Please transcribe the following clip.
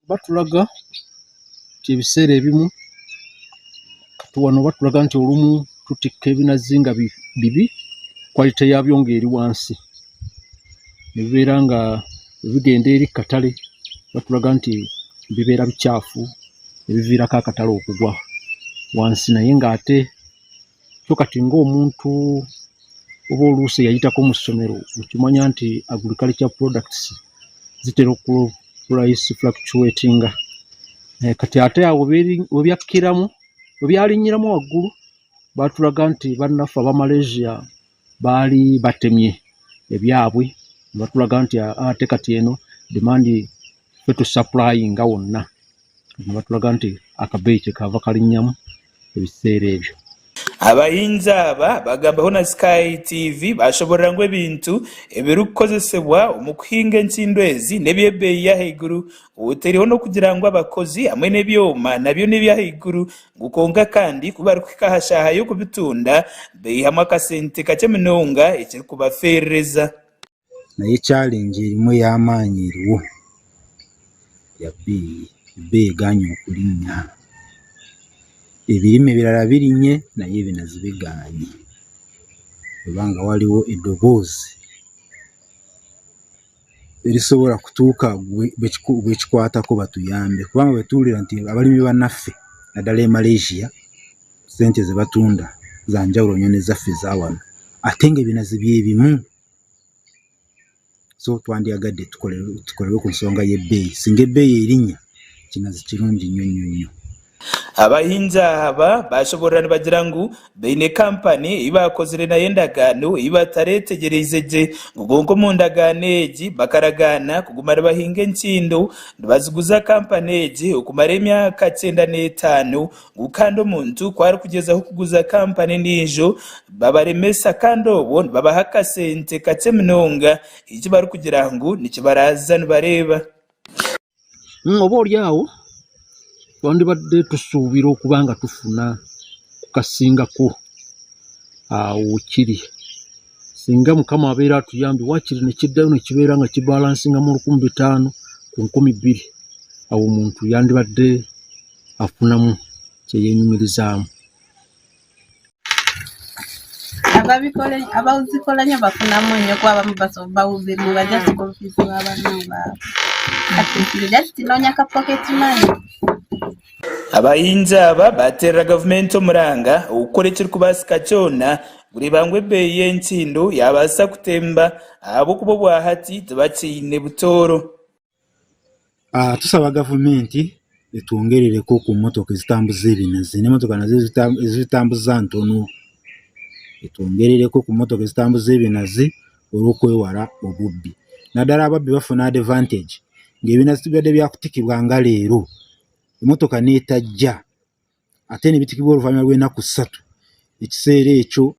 Batulaga nti ebiseera ebimu kati wano batulaga nti olumu tutikka ebinazi nga bibi quality yaabyo ng'eri wansi ne bibeera nga bigenda eri katale batulaga nti bibeera bikyafu ebiviirako akatale okugwa wansi naye ng'ate kyo kati ng'omuntu oba oluusi eyayitako mu ssomero okimanya nti agriculture products zitera oku price fluctuatinga eh, kati ate awo webyakkiramu webyalinnyiramu waggulu batulaga nti bannaffe aba Malaysia baali batemye ebyabwe ne batulaga nti ah, ate kati eno demand ffe tusupplyinga wonna ne batulaga nti akabeeyi kyekava kalinnyamu ebiseera ebyo. Abahingi aba bagambaho na Sky TV bashoborora ngu ebintu ebirikukozesebwa omu kuhinga enkindo ezi n'eby'ebeeyi y'ahaiguru otereiho n'okugira ngu abakozi hamwe n'ebyoma nabyo n'eby'ahaiguru ngu kwonka kandi ku barikuhika aha shaaha y'okubitunda baihamu akasente kakye munonga ekirikubafeerereza. Naye challenge erimu ey'amaanyi eriwo ya bbeeyi, ebbeeyi egaanye okulinnya. Ebirime ebirala birinye naye ebinazi bigaanye oba nga waliwo eddoboozi erisobola kutuuka gwekikwatako batuyambe kubanga bwe tuwulira nti abalimi bannaffe naddala e Malaysia ssente ze batunda za njawulo nnyo n'ezaffe eza wano ate ng'ebinazi bye bimu. So twandyagadde tukolerwe ku nsonga y'ebbeeyi. Singa ebbeeyi erinnya kinazi kirungi nnyo nnyo nnyo. Abahingi aba bashoborora nibagira ngu baine kampani ei baakozire nayo endagaano ei batareetegyereize gye ngu kwonka omu ndagaano egi bakaragaana kuguma nibahinga enkindo nibaziguza kampani egi okumara emyaka 95 ngu kandi omuntu ku arikugyezaho kuguza kampani endiijo babaremesa kandi obwo nibabaha akasente kakye munonga eki barikugira ngu nikibaraaza nibareeba. Hmm, oba oli awo twandibadde tusuubira okuba nga tufuna ku kasingako awo kiri singa mukama abeera atuyambye waakiri ne kiddayo ne kibeera nga kibalansinga mu 1500 ku 2000 awo omuntu yandibadde afunamu kye yeenyumirizaamu. Abazikola nnyo bafunamu nnyo kuba abamu bajja school fees w'abaana baabwe. Kati nze just noonya ka pocket money. Abahingi aba baateerera gavumenti omuranga okukora ekirikubaasika kyona kureeba ngu ebeeyi y'enkindo yaabaasa kutemba ahabw'okuba obwahati tibakiine butooro. Ah, tusaba gavumenti etwongerereko ku motoka ezitambuza ebinazi n'emotoka nazo ezibitambuza ntono etwongerereko ku motoka ezitambuza ebinazi olw'okwewala obubbi naddala ababbi bafuna advantage ng'ebinazi tibibadde byakutikibwa nga leero emotoka n'etajja ate ne bitikibwa oluvannyuma lw'enaku ssatu ekiseera ekyo.